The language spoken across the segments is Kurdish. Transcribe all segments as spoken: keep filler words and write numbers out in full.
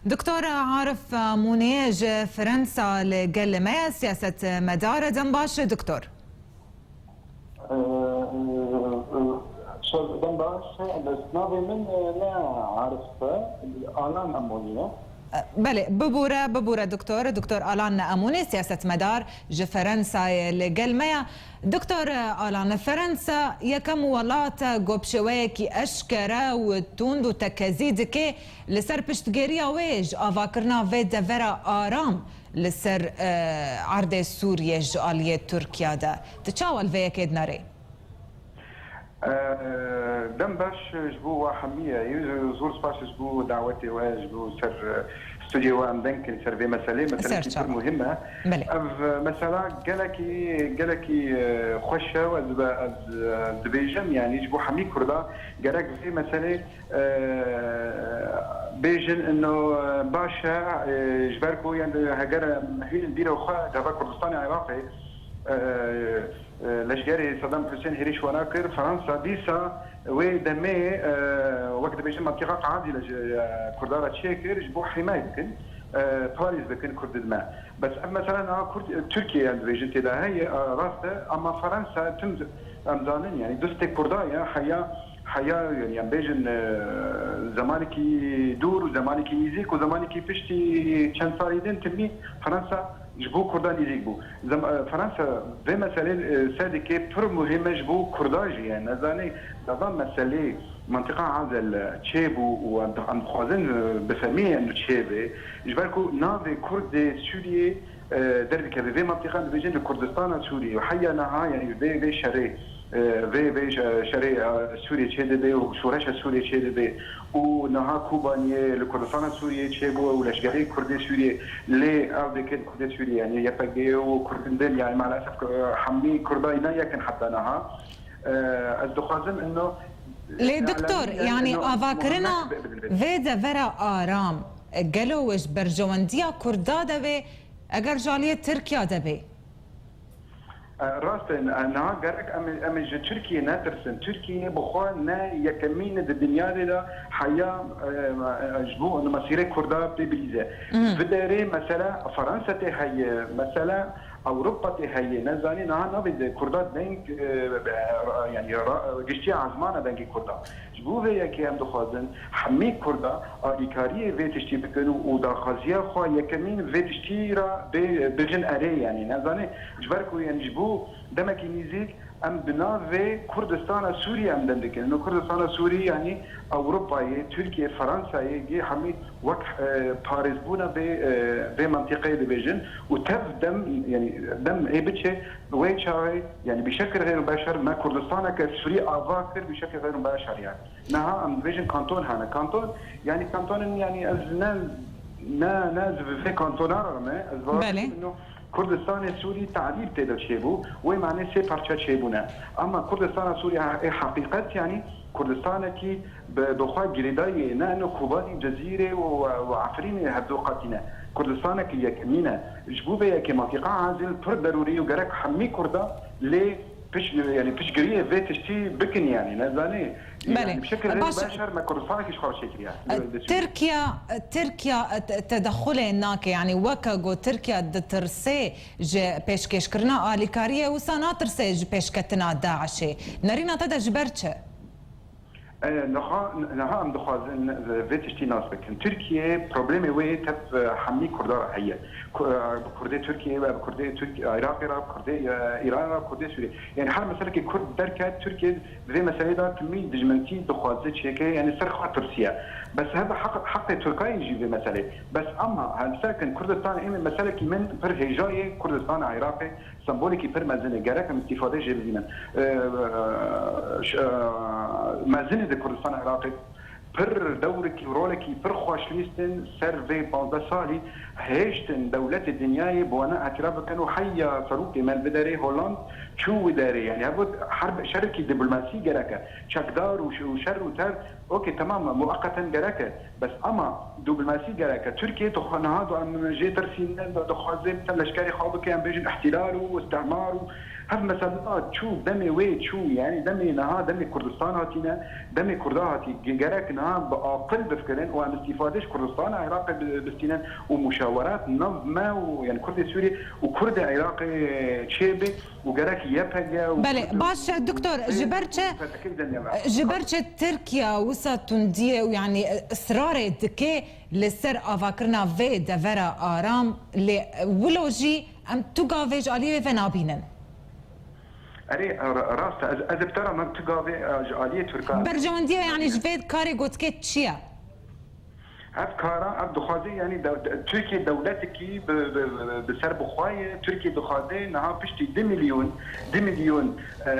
Doktor Arif Mûnê ji Fransa li gel me ye, siyasetmedar e. Dem baş, doktor. Dem baş, navê min ne Arif e, Alan Emûnî ye. Belê, bibûre, bibûre doktor, doktor Alan Emûnî, siyasetmedar ji Fransayê li gel me ye. Doktor Alan, Fransa yekem welat e ku bi şêweyekî eşkere û tund û tekezî dike. Li ser piştgiriya wê ji avakirina vê devera aram li ser, e, erdê Sûriyê ji aliyê Tirkiya de. Tu çawa li vê yekê dinêrî? E, dem baş ji bo we hemî ye. Zor spas ji bo dawetê we, ji bo ser, e, stûdyoyê we em deng kin ser vê meselê. Meselekî pir muhim e. Belê. Ev, e, mesela gelekî, gelekî, e, xweş e û ez, ez, ez dibêjim, yanî ji bo hemî Kurda gerek vê meselê e, bêjin ino, e, baş e, e, ji ber ku, yani, heger em hînin bîra xwe, gava Kurdistanê Iraqê, e, e, leşgerê Saddam Hussein hêrîş wana kir, Fransa dîsa wê demê, e, wek dibêjin, mentiqa qazî li ji, e, Kurda re çêkir, ji bo hîmayê bikin, e, parêz bikin Kurd didme. Bes ev mesela niha Kurd, e, Tirkiye, yani, dibêjin tê de heye, e, rast e, ama Fransa tim em zanin, yani, dostê Kurda ye, heya Heya, yani, em bêjin, e, zemanekî dûr û zemanekî nîzîk û zemanekî piştî çend salî din timî Fransa ji bo Kurdan nîzîk bû. Zem-, e, Fransa vê meselê, e, ser dike pir muhîm e ji bo Kurda jî, yani, nezanî, da van meselê mentiqa Azel çêbû û em, em dixwazin, e, bi fermî, yani, çêbe. Ji ber ku navê Kurdê Sûriyê e, derdikeve. Vê mentiqan dibêjin li Kurdistana Sûriyê û heya niha, yani vê, vê şerê, e, vê, vê şe-, şerê, e, Sûriyê çêdibe û şoreşa Sûriyê çêdibe û niha Kobaniyê li Kurdistana Sûriyê çêbû û leşgerê Kurdê Sûriyê lê ev dikin Kurdê Sûriyê, yani Y P G û Kurdin din, yani maalesef, e, hemî Kurda îna yekin heta niha. E, ez dixwazim ino Lê doktor, yani avakirina vê devera aram, e, gelo wê ji berjewendiya Kurda de bê, eger ji aliyê Tirkiya de bê? E, rast e, niha gerek em, em ji Tirkiye netirsin. Tirkiye bi xwe ne yekemîn e di dinyarê de heya, e, e, ji bo mesîrê Kurda pê bilîze. Hı. Vê derê mesela Fransa tê heye, mesela Ewropa tê heye, nezanî niha navê di Kurda deng, e, e, yani ra-, giştiya ezmana dengê Kurda. Ji bo vê yekê em dixwazin hemî Kurda alîkariyê vê tiştî bikin û, û daxwaziya xwe yekemîn vê tiştî re bê, bijin erê, yani, nezanî, ji ber ku, yani, ji bo demekî nîzîk em bi navê Kurdistana Sûriyê em deng dikin. Ino Kurdistana Sûrî, yani, Ewropayê, Tirkiye, Fransayê, gê hemî wek, e, parêzbûna vê, e, vê mentiqeyê dibêjin û tev dem, yani, dem ê biçe, wê çaxê, yani, bi şekil xeyr û beşer me Kurdistaneke Sûrî ava kir, bi şekil xeyr û beşer, yani. Niha em dibêjin kanton hene. Kanton, yani, kantonên, yani, ez ne, ne, ne ez bi vê kantona re me, ez bawer dikim ino Kurdistanê Sûrî te'dîl tê de çêbû, wê manê sê parça çêbûne. Ama Kurdistana Sûrî, ê heqîqet, yani, Kurdistanekî bi, bi xwe girêdayî ye, ne ino Kobanî, Cezîrê û, û, û Efrînê hevdu qatî ne. Kurdistanekî yekemîn e. Ji bo vê yekê mentiqa Azîl pir derûrî û gerek hemî Kurda lê piş, yani piştgiriyê vê tiştî bikin, yani, nezanî. Belê. Yani, bi şekil xeyr û beşer me Kurdistanekî ji xwe re çêkiriye. Tirkiya, Tirkiya te-, tedexulê nake, yani, weke ku Tirkiya ditirsê ji pêşkêşkirina alîkariyê, wisa natirse ji pêşketina DAIŞê. Nerîna te de ji ber çi? E, niha, niha em dixwazin vê tiştî nas bikin. Tirkiye problemê wê tev, e, hemî Kurda re heye. Ku-, e, bi Kurdê Tirkiyeyê ve, bi Kurdê Tirk-, Iraqê re, bi Kurdê, e, Îranê re, bi Kurdê Sûriyê. Yani her meselekê Kurd derket, Tirkiye di vê meseleyê de timî dijmentî dixwaze çêke, yani ser xwe tirsiye. Bes hebe heq-, heqê Tirkayê jî vê meselê. Bes ama hemsekin Kurdistan ê meselekî min pir hêja yê Kurdistana Iraqê. Sembolekî pir mezin e, gerek em îstîfade jê bibînin. E, ş-, e, mezin e di Kurdistana Iraqê. Pir dewrekî û rolekî pir xweş lîstin ser vê panzdeh salî hêştin dewletê dinyayê bi wana îtiraf bikin û heya serokê me li vê derê Holland çû wî derê. Yani, her, her şerekî diplomasî gerek e. Çekdar û ş-, û şer û ter, okey, temam, mueqeten gerek e. Bes ama diplomasî gerek e. Tirkiye dixwa-, niha da em jê tirsîne, da dixwaze bi te leşkerê xwe bike, em bêjin îhtilal û istimar û Hev mesela çû, demê wê çû, yani demê niha, demê Kurdistan hatîne, demê Kurda hatî. Ge-, gerek niha bi aqil bifikirin û em îstîfadê ji Kurdistana Iraqê bi-, bistînin û muşawerat nav me û, yani Kurdê Sûriyê û Kurdê Iraqê çêbe û gerek Y P G û Belê, Kurd baş e, doktor, û ji ber çi, P T K demê ve. Ji ber çi Tirkiye wisa tundiyê û, yani, israrê dike li ser avakirina vê devera aram, lê wilo jî em tu gavê ji aliyê wê venabînin? Erê, ra-, rast e. Ez, ez bi te re me tu gavê, e, ji aliyê Tirkan. Berjewendiya, yani, ji vê karê gotikê çi ye? Ev kara, ev dixwaze, yani, de, de, Tirkiye dewletekî bi, bi, bi, bi ser bixwe ye. Tirkiye dixwaze niha piştî du milyon, du milyon, e,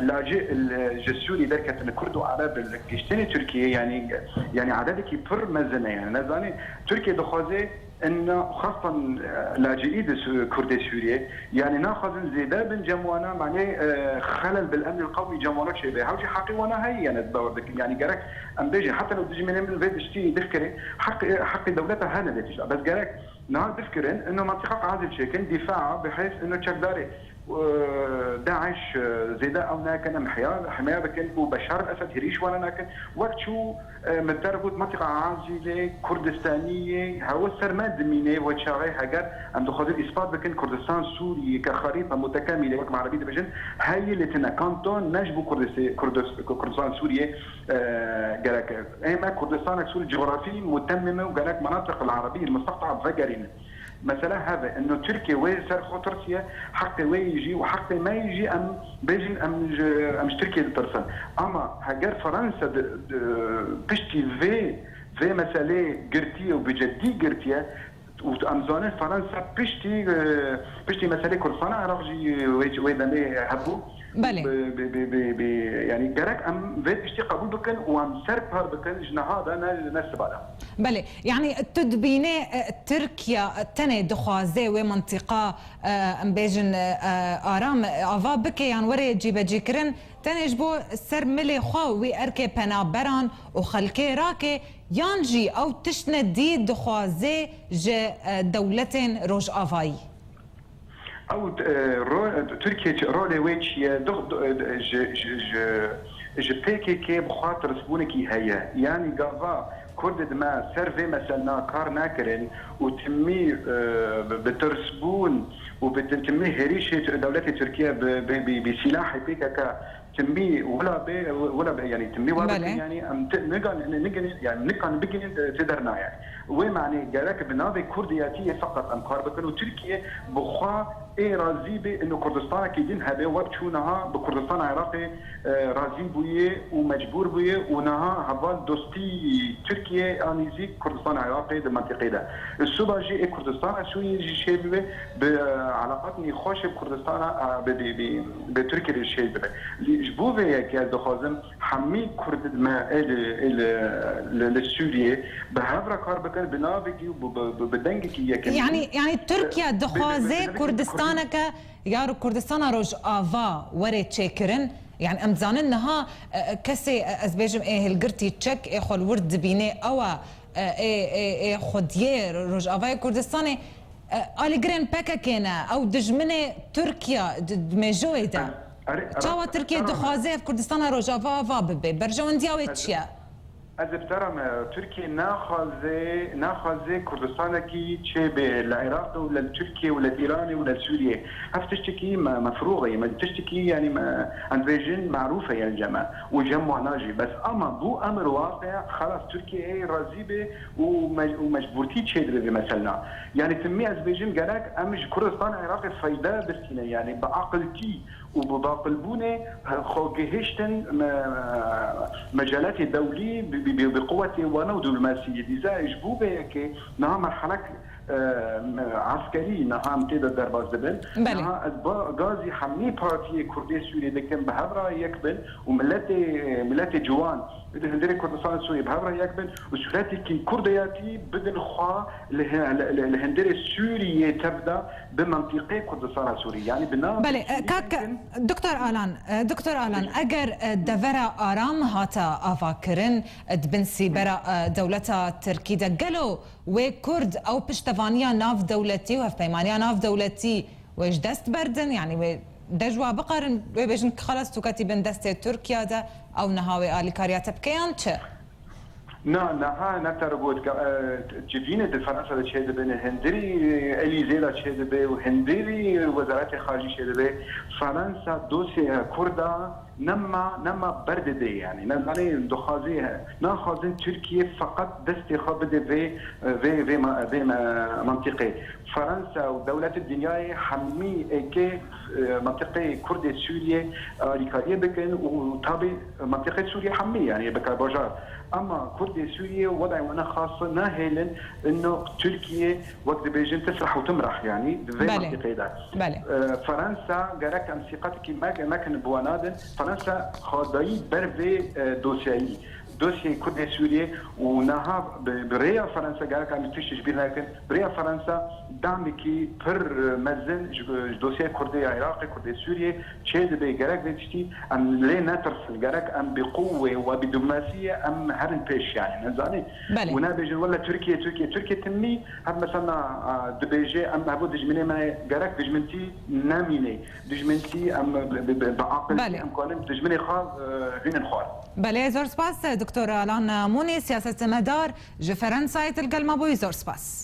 lacî, e, ji Sûrî derketine, Kurd û Ereb li gihiştinê Tirkiye, yani, yani, ededekî pir mezin e, yani, nezanî. Tirkiye dixwaze Inna xwestan, e, lacîî di Su-, Kurdê Sûriyê, yanî naxwazin zêde bin cem wana, manê, e, xelel bil emnil qewmî cem wana çêbe. Hew jî heqî wana heye, yanî ez bawer dikim. Yanî gerek em bêjin, heta li dijminê min vê tiştî difikirê, heqê, heqê dewleta hene vê tişta. Bes gerek niha difikirin, ino mentiqa qazil çêkin, dîfaa, bi heyf ino çekdarê. û, e, DAIŞ, e, zêde ew nakin em hiya, himaya bikin û Beşar el-Esed hêrîş wana nakin. Wek çû, e, min te re got, mentiqa Azîlê, Kurdistaniyê, hewe ser me dimîne we çaxê heger em dixwazin îspat bikin Kurdistan Sûriyê ke xerîta mutekemîlê wek me erebî dibêjin, heyî lê tine kanton ne ji bo Kurdisê-, Kurdis-, Kurdistan Sûriyê, e, gerek e. Ê me Kurdistanek Sûrî cografî mutemmime û gerek menatiq el-Erebî el-Musteqta vegerînin. Mesela heve, ino Tirkiye wê ser xwe tirsiye, heqê wê yî jî û heqê me yî jî em bêjin em ji, em ji Tirkiye ditirsin. Ama heger Fransa di, di, piştî vê, vê meselê girtiye û bi ceddî girtiye, û em zanin Fransa piştî, e, piştî meselê Kurdistana Iraq jî wê, wê demê hebû. Belê. Bi, bi, bi, bi, bi, yani gerek em vê tiştî qebûl bikin û em ser par bikin ji niha de ne, ne siba de. Belê, yani tu dibînê, e, Tirkiye tenê dixwaze wê mentiqa, e, em bêjin, e, e, aram, e, ava bike yan were cîbecîkirin, tenê ji bo ser milê xwe wî erkê penaberan û xelkê rake, yan jî ew tiştine dî dixwaze ji, e, dewletên rojavayî? Ew, e, ro-, Tirkiye çi, rolê wê çi ye? Du-, du-, e, ji, ji, ji, ji P K K bi xwe tirsbûnekî heye. Yanî gava Kurd di me ser vê meselna kar nekirin û timî, e, bi, bi tirsbûn û bi tim-, timî hêrîşê tu-, dewletê Tirkiye bi, bi, bi, bi sîlahê P K K timî wila bê, wila bê, yanî timî wa bikin, Belê. Yanî em ti-, nigan-, ni-, nigin-, yanî nikan biginin, e, ti dernaye. Wê manê gerek bi navê Kurdiyatiyê feqet em kar bikin û Tirkiye bi xwe ê razî bê ino Kurdistanekî din hebe, wek çû niha bi Kurdistana Iraqê, e, razî bûye û mecbûr bûye û niha heval dostî Tirkiye a nîzîk Kurdistana Iraqê di mentiqê de. Suba jî ê Kurdistana Sûriyê jî şê bibe, bi, e, eleqat nîxweş bi Kurdistana, e, bi, bi, bi, bi Tirkiye de şê bibe. Lê ji bo vê yekê ez dixwazim hemî Kurd me ê li, ê li, li, li Sûriyê bi hev re kar bikin, bi navekî û bi, bi, bi, bi dengekî yekem. Yani, yani Tirkiye Bi, bi, bi, dixwaze bi, bi, Kurdistaneke ya Kurdistana Rojava were çêkirin. Yani em zanin niha, e, e, kesê, e, ez bêjim ê hilgirtî çek ê xwe li wir dibîne ew e, e, ê, ê, ê xwediyê Rojavayê Kurdistanê, e, alîgirên P K K ne, ew dijminê Tirkiye di, di mêjoyê de. Erê, Çawa erê, Tirkiye erê. Dixwaze ev Kurdistana Rojava ava bibe? Berjewendiya wê çi ye? Ez bi te re me, Tirkiye naxwaze, naxwaze Kurdistanekî çêbe li Iraqê û li Tirkiye û li Îranê û li Sûriyê. Ev tiştekî me, mefrûx e, me tiştekî, yanî me, em dibêjin merûf e, yanî cem me û cem wana jî. Bes ama bû emir waqe, xelas Tirkiye ê razî be û me-, û mecbûrtî çêdibe vê meselna. Yanî timî ez dibêjim gerek em ji Kurdistana Iraqê feyde bistîne, yanî bi aqiltî û bi baqilbûnê, e, xwe gihiştin me-, mecaletê dewlî bi, bi, bi, bi quwetê wana û diplomasiyê dîze. Ji bo vê yekê niha merhelek, e, me-, eskerî niha em tê de derbas dibin. Belê. Niha ez ba-, gazî hemî partiyê Kurdê Sûriyê dikim bi hev re yek bin û miletê, miletê ciwan di hundirê Kurdistana Sûriyê bi hev re yek bin û sûretekî Kurdiyatî bidin xwe li hi-, li, li, li hundirê Sûriyê tevda bi mentiqê Kurdistana Sûrî. Yanî bi nav Belê, e, kak, Doktor Alan, e, Doktor Alan, Buyurun. Eger, e, devera aram hata avakirin, e, di bin sîbera, e, dewleta Tirkî de, gelo wê Kurd ew piştevaniya navdewletî û hevpeymaniya navdewletî wê ji dest berdin? Yanî wê De ji wa bikarin wê bêjin ki xelas tu ketî bin destê Tirkiye de, ew niha wê alîkariya te bike yan çi? Na, niha ne te got ke, e, civînê di Fransa de çêdibe, ne hindirî Elîzê de çêdibe û hindirî Wezaretê Xaricî çêdibe. Fransa dosyaya Kurda nema, nema berdidê, yanî. Nezanê dixwazê, naxwazin Tirkiye feqet destê xwe bide vê, vê, vê ma-, vê me-, mentiqê. Fransa û dewletê dinyayê hemî êkê, e, mentiqê Kurdê Sûriyê alîkariyê bikin û tabî mentiqê Sûriyê hemî, yanî, bike bajar. Ama Kurdê Sûriyê wedayê wana xas nahêlin, ino Tirkiye wek dibêjin tisrah û timrah, yanî, di vê Belê. mentiqê de. Belê. E, Fransa gerek em sîqetekî me-, mekin bi wan nadin. Fransa xwedayî ber vê, e, dosyayî. Dosyayê Kurdê Sûriyê û niha bi, bi rêya Fransa gerek em tiştî ji bîr nekin. Bi rêya Fransa damekî pir mezin ji, ji dosyaya Kurdê ya Iraqê, Kurdê Sûriyê çêdibe. Gerek vê tiştî em lê netirsin. Gerek em bi qûwê we bi diplomasiyê em herin pêş, yanî, nezanî. Belê. Û nebêjin wele Tirkiye, Tirkiye, Tirkiye timî her mesela, a, dibêje em hevû dijminê me gerek dijmintî nemîne. Dijmintî em bi, bi, bi, bi aqilî Belê. em kanin dijminê xwe, e, hînin xwar. Belê, zor spas, Doktor Alan Mûnî, siyasetmedar ji Ferensayê, tu li gel me bûyî, zor spas.